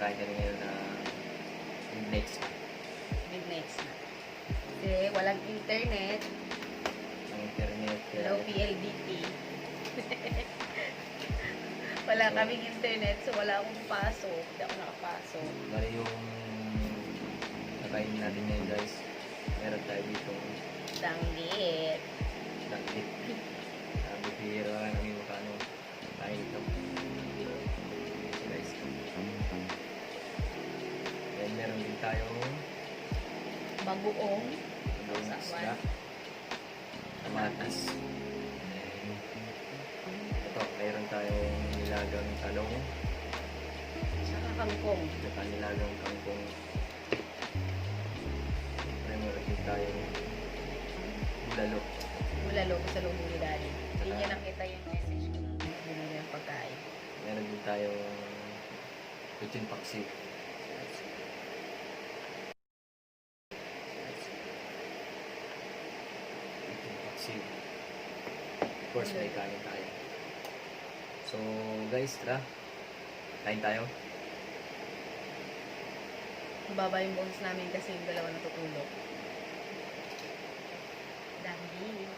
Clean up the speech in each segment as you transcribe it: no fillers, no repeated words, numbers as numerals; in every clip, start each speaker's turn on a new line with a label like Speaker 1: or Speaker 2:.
Speaker 1: kakain kami ngayon na midnight.
Speaker 2: Midnight na. Kasi walang internet.
Speaker 1: Ang internet.
Speaker 2: Hello, PLDT. Wala kaming internet, so wala akong pasok. Hindi ako nakapasok.
Speaker 1: Bali yung kakain natin ngayon guys. Meron tayo dito.
Speaker 2: Danggit.
Speaker 1: Dakit. Sabi bihira ka namin makano. Kain ito. So guys. Then meron din tayong
Speaker 2: Bagoong.
Speaker 1: bagong isda. Kamatis. Ito, meron tayong nilagang talong.
Speaker 2: Saka kangkong.
Speaker 1: Saka nilagang kangkong. Meron din tayong bulalo.
Speaker 2: Bulalo ko sa loob ni Daddy. Hindi niya nakita yung message ko nung binili ng pagkain.
Speaker 1: Meron din tayong kuchin paksiw. Kuchin paksiw. Of course, may kanin tayo. So, guys, tara. Kain tayo.
Speaker 2: Mababa yung bones namin kasi yung dalawa natutulog. Danggit.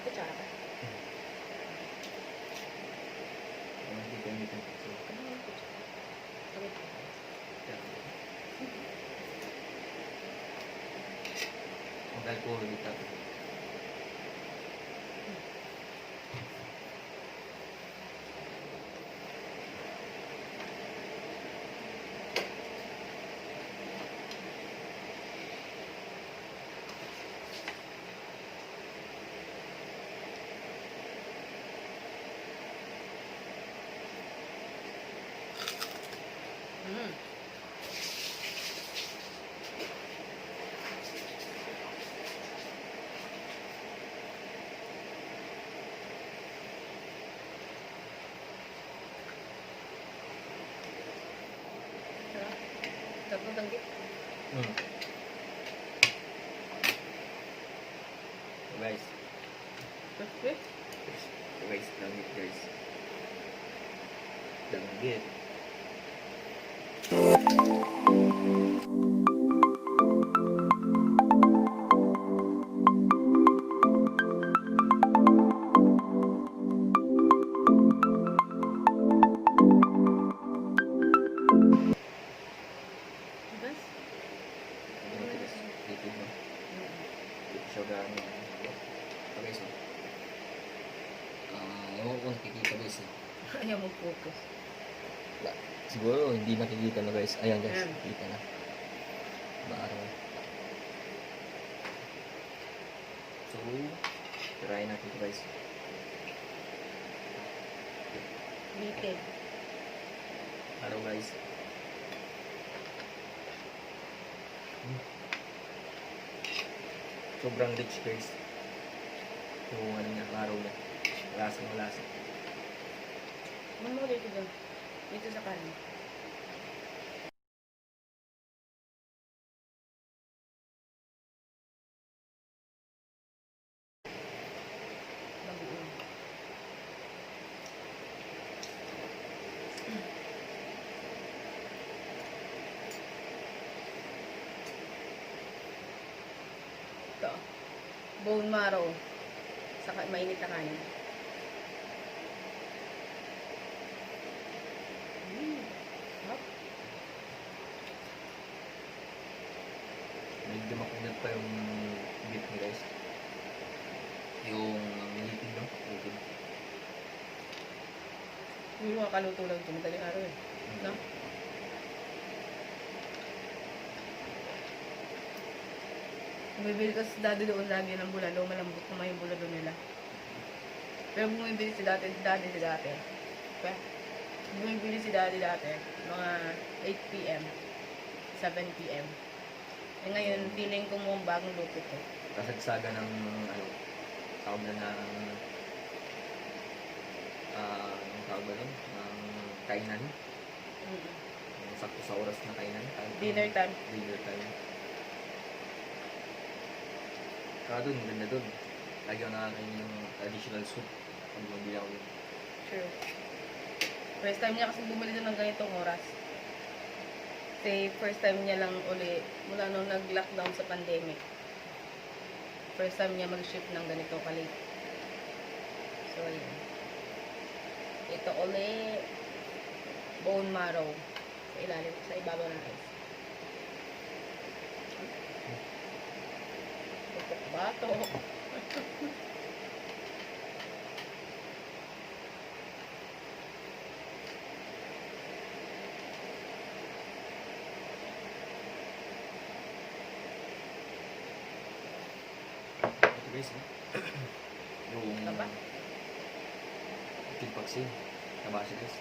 Speaker 2: Kutsara.
Speaker 1: Hindi ko yung kuchin paksiw.
Speaker 2: Sabit.
Speaker 1: Ang alcohol dito.
Speaker 2: Mm. Sarap. Sarap ng danggit.
Speaker 1: So, guys.
Speaker 2: Okay.
Speaker 1: So, guys, danggit guys. Danggit.
Speaker 2: Bas?
Speaker 1: Dito mo. Dito siya gano'n. So, guys, ewan ko kung nakikita guys.
Speaker 2: Ayaw mag-focus.
Speaker 1: Siguro hindi nakikita na guys. Ayan guys,
Speaker 2: Ayan.
Speaker 1: nakikita na. Maaraw. So, try natin ito guys.
Speaker 2: Bitin.
Speaker 1: Araw guys. Sobrang rich guys. Yung ano niya, araw niya. Lasang-lasa.
Speaker 2: Ano mo dito doon? Dito sa kanin. Bagoong. Ito. Bone marrow. Saka mainit na kanin. Sarap.
Speaker 1: Medyo makunat pa yung beef ni guys. Yung nilipid no? Nilipid.
Speaker 2: Hindi mo makaluto lang ito. Madaling araw eh. No? Bumibili ko si daddy doon lagi ng bulalo. Malambot naman yung bulalo nila. Pero bumibili si daddy. Okay? Bumibili si daddy dati. Mga 8 p.m. 7 p.m. Eh ngayon, feeling ko mo ang bagong luto ko.
Speaker 1: Kasagsaga ng ano, tawag na ng ang tawag ba nun? Ng kainan. Yung sakto sa oras na kainan.
Speaker 2: Dinner time.
Speaker 1: Dinner time. Kaya dun, ganda dun. Lagi ako nakakain yung additional soup. Pag mabili ako yun.
Speaker 2: True. First time niya kasi bumili doon ng ganitong oras. Kasi first time niya lang uli mula nung nag-lockdown sa pandemic. First time niya mag-ship ng ganito kalit. So, yun. Ito uli, bone marrow. Sa ilalim, sa ibabaw ng ice. Tupok ba ito?
Speaker 1: Ito guys, yung
Speaker 2: Taba?
Speaker 1: King Paxin. Taba siya guys.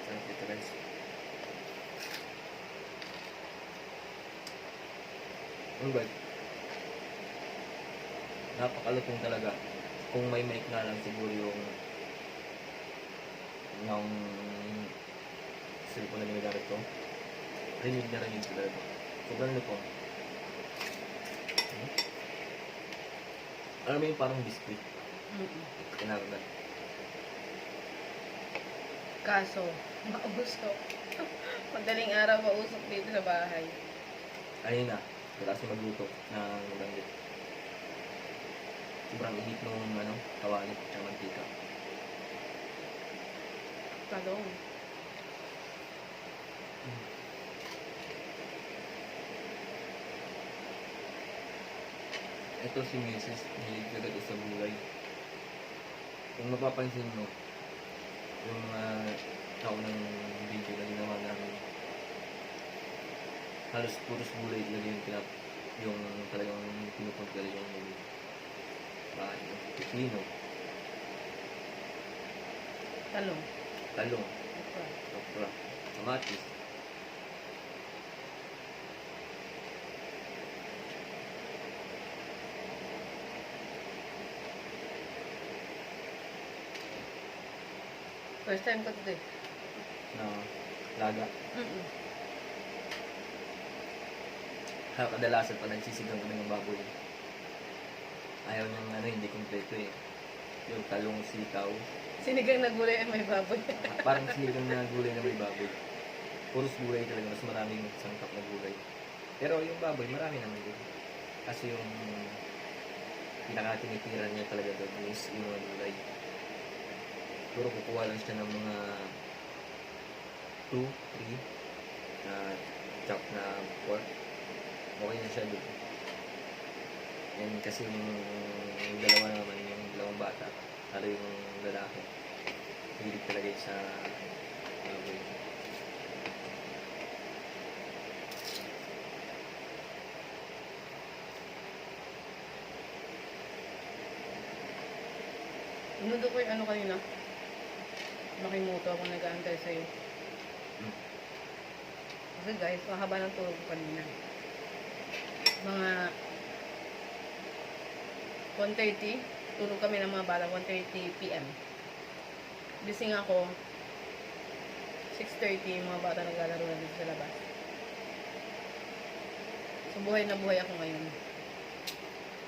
Speaker 1: Sarap ito guys. Ano ba? Napakalupong talaga. Kung may mic nga lang siguro yung cellphone na ginagamit ko. Rinig na rinig talaga ito. Sobrang lupong. Alam mo yung parang biscuit. Kinakagat.
Speaker 2: Kaso, mausok. Madaling araw mausok dito sa bahay.
Speaker 1: Ayun na. Pagkas magluto ng langgit. Sobrang ihit nung kawali at mantika.
Speaker 2: Talong.
Speaker 1: Ito si Mrs. Hilig talaga sa gulay. Kung mapapansin mo, yung mga taunang video na ginawa namin, halos puros gulay talaga yung talagang pinupunta yung pipino,
Speaker 2: Talong.
Speaker 1: talong,
Speaker 2: Okra.
Speaker 1: okra, kamatis.
Speaker 2: First time ko today.
Speaker 1: Na laga. Kadalasan pa nagsisigang kami ng baboy. Ayaw niyang hindi kompleto eh. Yung talong sitaw.
Speaker 2: Sinigang na gulay ay may baboy.
Speaker 1: Parang sinigang na gulay na may baboy. Puros gulay talaga. Mas maraming sangkap na gulay. Pero yung baboy, marami naman din. Kasi yung pinakatinitiran niya talaga doon is yung mga gulay. Puro kukuha lang siya ng mga 2, 3 na chop na pork. Okay na siya doon. Yan kasi yung dalawa naman, yung dalawang bata, lalo yung lalaki. Hilig talaga yun sa baboy.
Speaker 2: Inundo ko yung kanina. Makimuto ako nag-aantay sa'yo. Kasi guys, mahaba ng tulog ko kanina. Mga 1:30, tulog kami ng mga bata, 1:30 p.m. Gising ako, 6:30, yung mga bata naglalaro na dito sa labas. So, buhay na buhay ako ngayon.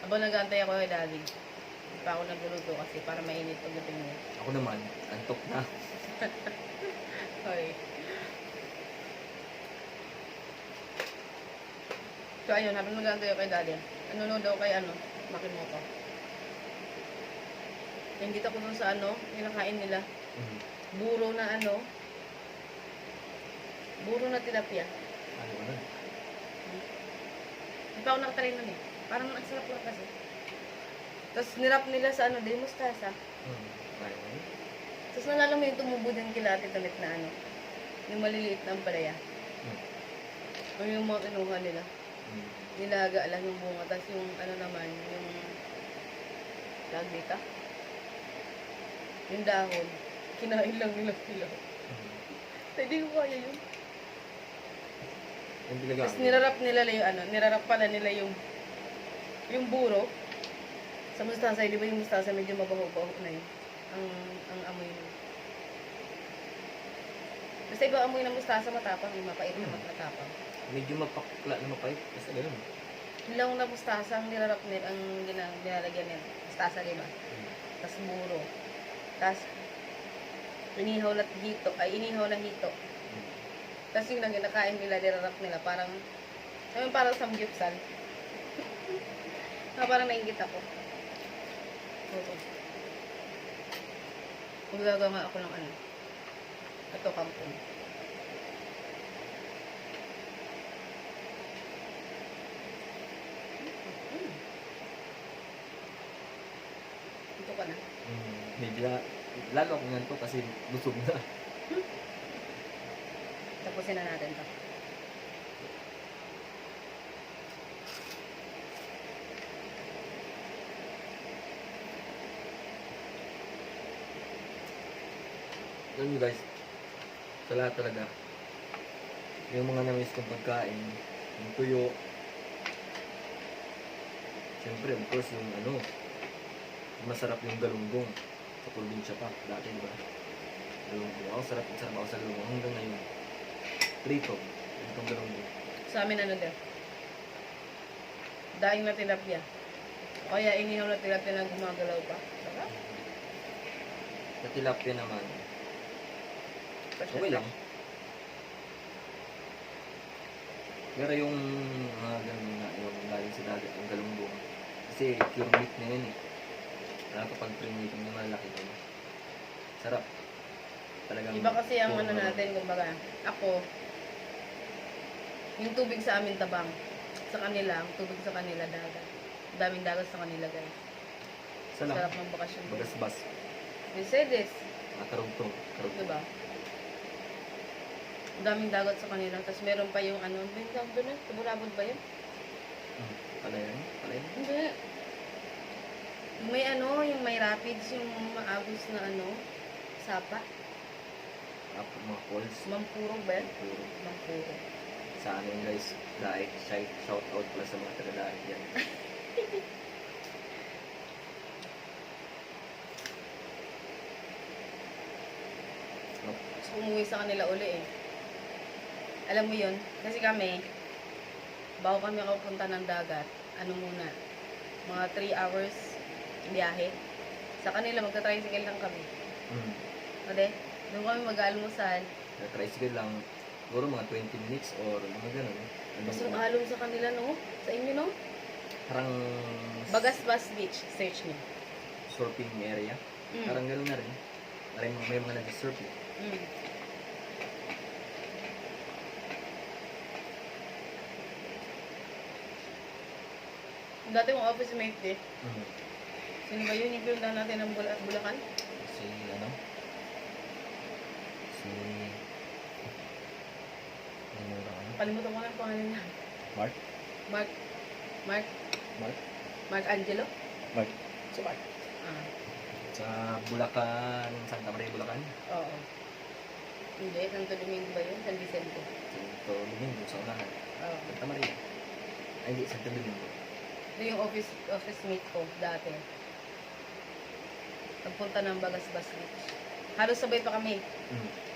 Speaker 2: Habang nag-aantay ako kay daddy, hindi pa ako nagluluto kasi para mainit pagdating niya.
Speaker 1: Ako naman, antok na.
Speaker 2: Okay. So, ayun, habang nag-aantay ako kay daddy, nanonood ako kay Makimoto. Yung dito ko dun sa kinakain nila. Buro na buro na tilapia.
Speaker 1: Ano ba nun?
Speaker 2: Hindi pa ako nakatry nun eh. Parang ang sarap lang kasi. Tapos nirap nila sa di mustasa.
Speaker 1: Kaya mo yun?
Speaker 2: Tapos nalala mo yung tumubo din kilati ulit na yung maliliit na ampalaya. O yung mga kinuha nila. Nilaga lang yung bunga. Tapos yung naman, yung tawag dito. Yung dahon. Kinain lang nila sila. Hindi ko kaya yun.
Speaker 1: Yung talaga.
Speaker 2: Tapos nirarap nila yung nirarap pala nila yung Yung buro, sa mustasa, di ba yung mustasa medyo mabaho-baho na yun? Ang amoy nun. Basta iba amoy ng mustasa, matapang, yung mapait na matapang.
Speaker 1: Medyo mapakla na mapait. Basta ganun.
Speaker 2: Hilaw na mustasa ang nilarap nila, ang nilalagyan nila. Mustasa, di ba? Tapos buro. Tapos, inihaw na hito, inihaw na hito. Tapos yung nakain nila, nilarap nila, parang, ayun, parang samgyupsal. Parang nainggit ako. Oo. Magagawa ako ng ano. Ito, kampong. Ito ka na.
Speaker 1: Medyo, lalo ako nganto kasi busog na.
Speaker 2: Tapusin na natin to.
Speaker 1: Alam nyo guys, sa lahat talaga, yung mga namiss kong pagkain, yung tuyo, siyempre, of course, yung ano, masarap yung galunggong sa probinsya pa, dati diba? Galunggong, ako sarap ako sa galunggong hanggang ngayon. Prito, itong galunggong.
Speaker 2: Sa amin ano din? Daing na tilapia. O kaya inihaw na tilapia na gumagalaw pa. Sarap.
Speaker 1: Sa tilapia naman, okay lang. Pero yung ganun na, yung galing sa dagat, ang galunggong, kasi pure meat na yun eh. Kaya kapag prinitin na malaki yun, sarap. Talagang
Speaker 2: Iba kasi ang
Speaker 1: puro
Speaker 2: ano natin, kumbaga, ako, yung tubig sa amin tabang. Sa kanila, ang tubig sa kanila dagat. Daming dagat sa kanila, guys.
Speaker 1: Sarap.
Speaker 2: Sarap ng bakasyon.
Speaker 1: Bagas-bas.
Speaker 2: Mercedes,
Speaker 1: Karugtong.
Speaker 2: diba? Ang daming dagat sa kanila. Tapos meron pa yung ano, yung tawag doon eh? Tabulabog ba yun?
Speaker 1: Palayan.
Speaker 2: Hindi. May ano, yung may rapids, yung maagos na ano, sapa.
Speaker 1: Mga calls.
Speaker 2: Mampurong ba yan?
Speaker 1: Puro.
Speaker 2: Mampurong.
Speaker 1: Sa amin guys, daik, shout out pala sa mga taga-daik yan.
Speaker 2: Gusto umuwi sa kanila uli eh. Alam mo yun? Kasi kami, bago kami makapunta ng dagat, ano muna, mga 3 hours biyahe. Sa kanila, magta-tricycle lang kami. Ade, doon kami mag-almusal.
Speaker 1: Sa tricycle lang, siguro mga 20 minutes or mga ganun.
Speaker 2: Mas ang alon sa kanila, no? Sa inyo, no?
Speaker 1: Parang
Speaker 2: Bagasbas Beach, search niyo.
Speaker 1: surfing area. Parang ganun na rin. Parang may mga nag-surf eh.
Speaker 2: Dati kong office mate eh. Sino ba yun? Yung pinuntahan natin ng Bulacan?
Speaker 1: Si ano? Si...
Speaker 2: Kalimutan ko na ang pangalan niya.
Speaker 1: Mark?
Speaker 2: Mark. Mark.
Speaker 1: Mark?
Speaker 2: Mark Angelo?
Speaker 1: Mark. Si Mark.
Speaker 2: Ah,
Speaker 1: Sa Bulacan, Santa Maria, Bulacan.
Speaker 2: oo. Hindi, Santo Domingo ba yun? San Vicente.
Speaker 1: Santo Domingo, sa unahan.
Speaker 2: Oo.
Speaker 1: Santa Maria. Ay, hindi, Santo Domingo.
Speaker 2: Ito yung office mate ko dati. Nagpunta ng Bagasbas Beach. Halos sabay pa kami.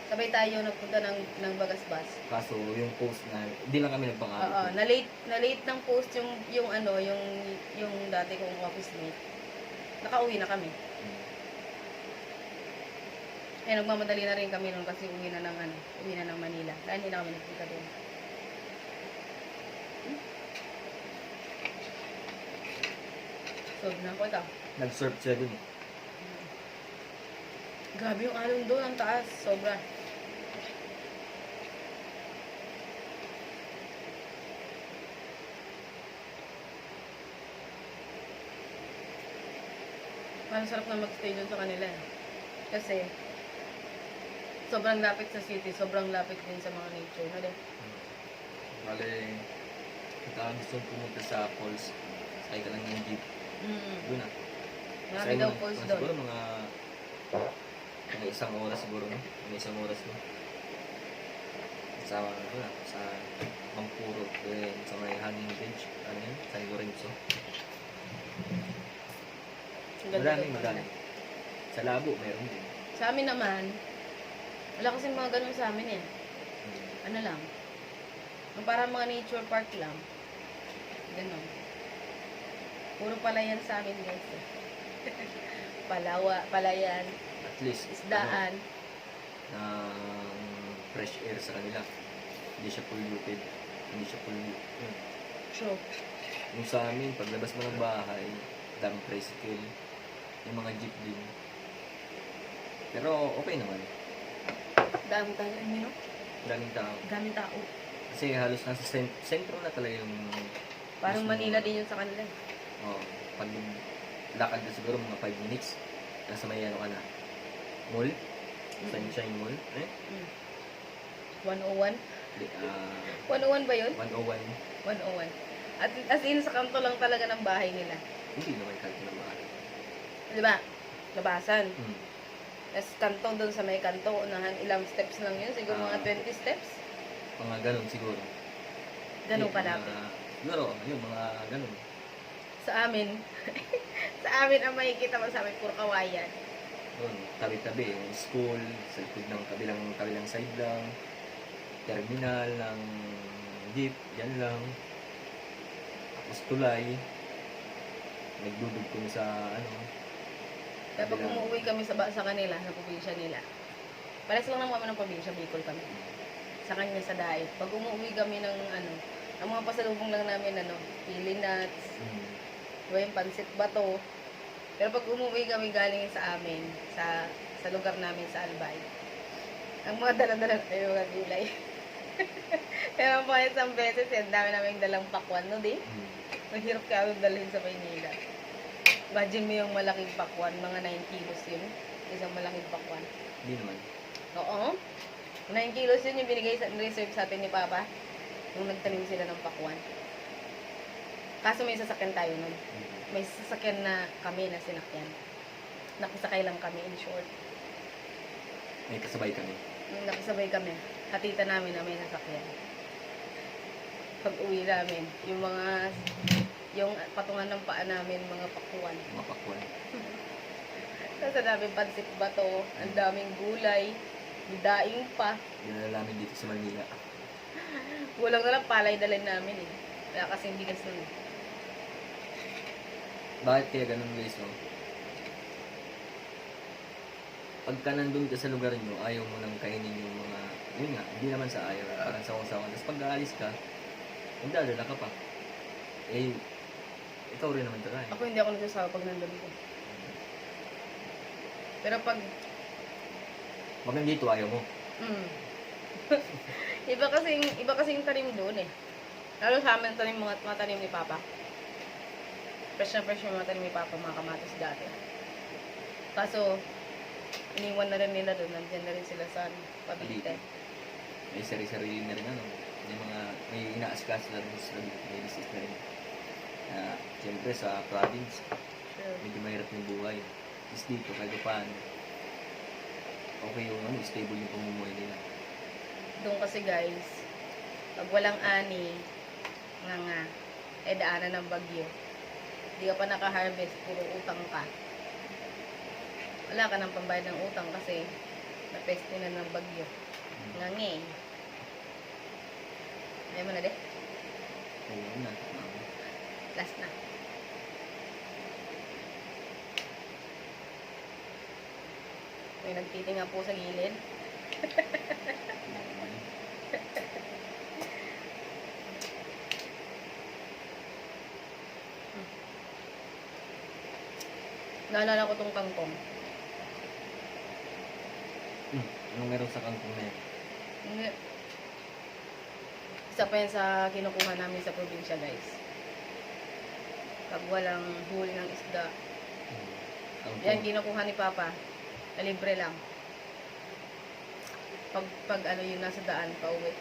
Speaker 2: Sabay tayo nagpunta ng Bagasbas.
Speaker 1: Kaso, yung post na, hindi lang kami
Speaker 2: Oo,
Speaker 1: nagpangako.
Speaker 2: na-late ng post yung ano, yung dati kong office mate. Nakauwi na kami. Eh, nagmamadali na rin kami noon kasi uwi na ng Manila. Dahil hindi na kami nagpunta doon. So, na ako ito.
Speaker 1: Nag-surf siya dun eh.
Speaker 2: Grabe yung alon doon, ang taas. Sobra. Parang sarap na mag-stay doon sa kanila. Kasi, sobrang lapit sa city, sobrang lapit din sa mga nature. Ano?
Speaker 1: Bale, kita gusto pumunta sa falls. Sakay ka lang ng jeep. Doon na.
Speaker 2: Marami daw falls doon.
Speaker 1: Siguro mga isang oras siguro, no? Mga isang oras, no? Sa, sa Mampuro, then sa may hanging bridge, ano yan? San Lorenzo.
Speaker 2: Maganda
Speaker 1: Madami,
Speaker 2: daw
Speaker 1: madami.
Speaker 2: pala.
Speaker 1: Sa labo, meron din.
Speaker 2: Sa amin naman, wala kasing mga ganun sa amin eh. Ano lang, yung parang mga nature park lang. Ganun. Puro palayan sa amin guys eh. Palayan,
Speaker 1: At least,
Speaker 2: isdaan.
Speaker 1: fresh air sa kanila. Hindi siya polluted. Hindi siya polluted.
Speaker 2: True.
Speaker 1: Yung sa amin, paglabas mo ng bahay, daming tricycle, yung mga jeep din. Pero okay naman.
Speaker 2: Dami tayo, no?
Speaker 1: Daming tao.
Speaker 2: Daming tao.
Speaker 1: Kasi halos nasa sentro na talaga yung...
Speaker 2: Parang
Speaker 1: mismo-
Speaker 2: Manila din yun sa kanila.
Speaker 1: Oh, pag lakad ka siguro mga 5 minutes, nasa may ano ka na. Mall? Sunshine Mall? Eh?
Speaker 2: 101?
Speaker 1: Di- ah,
Speaker 2: 101 ba yun?
Speaker 1: 101.
Speaker 2: 101. At as in, sa kanto lang talaga ng bahay nila.
Speaker 1: Hindi naman kalto na maaari.
Speaker 2: Di ba? Labasan.
Speaker 1: Hmm.
Speaker 2: Tapos kanto doon sa may kanto, unahan, ilang steps lang yun. Siguro mga 20 steps.
Speaker 1: Mga ganun siguro.
Speaker 2: Ganun
Speaker 1: Hindi,
Speaker 2: kalapit.
Speaker 1: Siguro, yun, mga ganun.
Speaker 2: Sa amin, sa amin ang makikita mo sa amin, puro kawayan.
Speaker 1: Yun, tabi-tabi. Yung school, sa likod ng kabilang side lang. Terminal ng jeep, yan lang. Tapos tulay. Nagdudugtong sa ano.
Speaker 2: Kaya pag
Speaker 1: kabilang-
Speaker 2: umuwi kami sa kanila, sa probinsya nila, pares lang naman kami ng probinsya, Bicol kami. Sa kanya sa Daet. Pag umuwi kami ng ano, ang mga pasalubong lang namin, pili nuts,
Speaker 1: Hmm.
Speaker 2: iba yung pansit bato. Pero pag umuwi kami galing sa amin, sa lugar namin sa Albay, ang mga dala-dala ay mga gulay. Kaya po isang beses, ang dami namin dalang pakwan, no di?
Speaker 1: Hmm.
Speaker 2: Mahirap kaya dalhin sa Maynila. Imagine mo yung malaking pakwan, mga 9 kilos yun. Isang malaking pakwan.
Speaker 1: Hindi naman.
Speaker 2: Oo. 9 kilos yun yung binigay sa reserve sa atin ni Papa. Nung nagtanim sila ng pakwan. Kaso may sasakyan tayo nun.
Speaker 1: Hmm.
Speaker 2: May sasakyan na kami na sinakyan. Nakisakay lang kami in short.
Speaker 1: May kasabay kami.
Speaker 2: Nung nakisabay kami, hatita namin na may sasakyan. Pag uwi namin, yung patungan ng paa namin, mga pakwan.
Speaker 1: Mga pakwan.
Speaker 2: Tapos ang daming pansit bato, ang daming gulay, may daing pa.
Speaker 1: Yun na namin dito sa Manila.
Speaker 2: Kulang na lang palay dalhin namin eh. Wala kasing bigas nun.
Speaker 1: Bakit kaya ganun guys, no? Pagka nandun ka sa lugar nyo, ayaw mo nang kainin yung mga, yun nga, hindi naman sa ayaw, parang sawang-sawan. Tapos pag aalis ka, magdadala ka pa. Eh, ikaw rin naman tara eh.
Speaker 2: Ako hindi ako nagsasawa pag nandun ko. Pero pag,
Speaker 1: Wag nandito, ayaw mo.
Speaker 2: iba kasing tanim doon eh. Lalo sa amin tanim mga tanim ni Papa. Fresh na fresh yung mga tanim ni Papa, mga kamatis dati. Kaso, iniwan na rin nila doon. Nandiyan na rin sila sa Cavite.
Speaker 1: May sarili-sarili na rin ano. May inaaskas na rin sa may business na rin. Siyempre sa province,
Speaker 2: Sure.
Speaker 1: medyo mahirap yung buhay. Is dito, kahit paano. Okay yung stable yung pamumuhay nila.
Speaker 2: Doon kasi guys, pag walang ani, nga, daanan ng bagyo. Hindi ka pa naka-harvest, puro utang ka. Wala ka ng pambayad ng utang kasi napeste na ng bagyo. Nga. Ayaw mo na de?
Speaker 1: Oo na.
Speaker 2: Last na. May nagtitinga po sa gilid. Naalala ko tong kangkong.
Speaker 1: Anong meron sa kangkong na yan?
Speaker 2: Hindi. Isa pa yan sa kinukuha namin sa probinsya, guys. Pag walang huli ng isda.
Speaker 1: Kangkong.
Speaker 2: Yan, kinukuha ni Papa. Na libre lang. Pag ano yun, nasa daan, pauwi.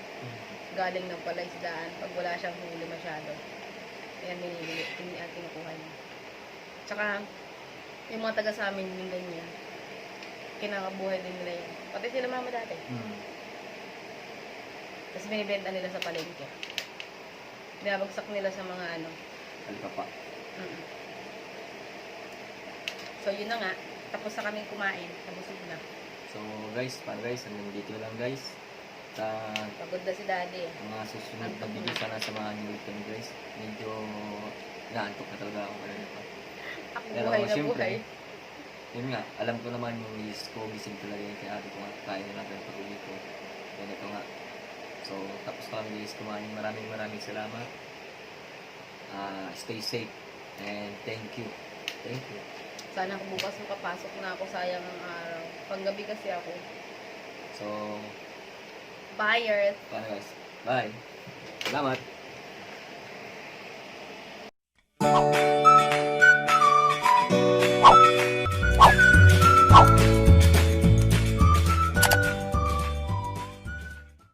Speaker 2: Galing ng pala isdaan. Pag wala siyang huli masyado. Ayan, binibili. Kinukuha niya. Tsaka, yung mga taga sa amin, yung ganyan. Kinakabuhay din nila yan. Pati sila mama dati. Tapos binibenta nila sa palengke. Binabagsak nila sa mga ano.
Speaker 1: Alpapa.
Speaker 2: Sa So, yun na nga. Tapos na kami kumain. Nabusog na.
Speaker 1: So guys, hanggang dito lang guys. Sa
Speaker 2: Pagod na si daddy.
Speaker 1: mga susunod na video, sana samahan niyo ulit kami guys. Medyo naantok na talaga ako kanina pa.
Speaker 2: Ako
Speaker 1: Pero
Speaker 2: buhay na
Speaker 1: siyempre,
Speaker 2: buhay.
Speaker 1: yun nga, alam ko naman yung miss ko, gising talaga yung kaya ate ko nga, kaya na natin pag-uwi ko. Yan ito nga. So, tapos na kami guys kumain. Maraming salamat. Stay safe. And thank you. Thank you.
Speaker 2: Sana bukas makapasok na ako. Sayang ang araw. Panggabi kasi ako.
Speaker 1: So,
Speaker 2: Bye, Earth.
Speaker 1: paano guys? Bye. Salamat.